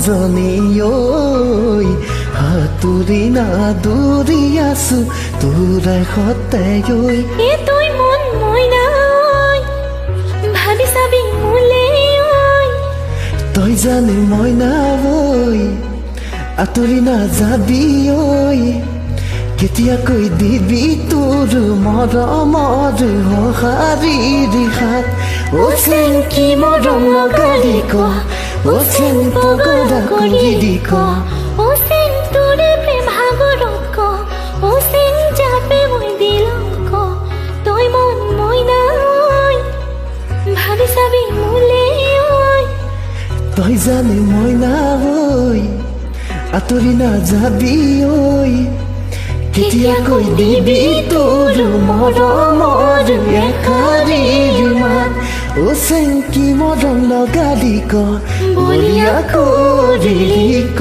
মনজনী ঐ, সাঁতুৰি নাদুৰি আছো তোৰ সতে ঐ। এ তই মন মইনা ঐ, ভাবি চাবি মোলে ঐ। তই জানে মইনা ঐ, আঁতৰি নাযাবি ঐ। কেতিয়াকৈ দিবি তোৰ মৰমৰ সঁহাৰিৰ হাত? অ চেংকি মৰম লগালি ক, অ চেং পগলা কৰিলি ক। অ চেং তোৰে প্ৰেম সাগৰত ক, অ চেং জাপে মই দিলো ক। তই মন মইনা ঐ, ভাবি চাবি মোলে ঐ। তই জানে মইনা ঐ, আঁতৰি নাযাবি ঐ। কেতিয়াকৈ দিবি তোৰ মৰমৰ এষাৰিৰ মাত? অ চেংকি মৰম লগালি ক, বলিয়া কৰিলি ক।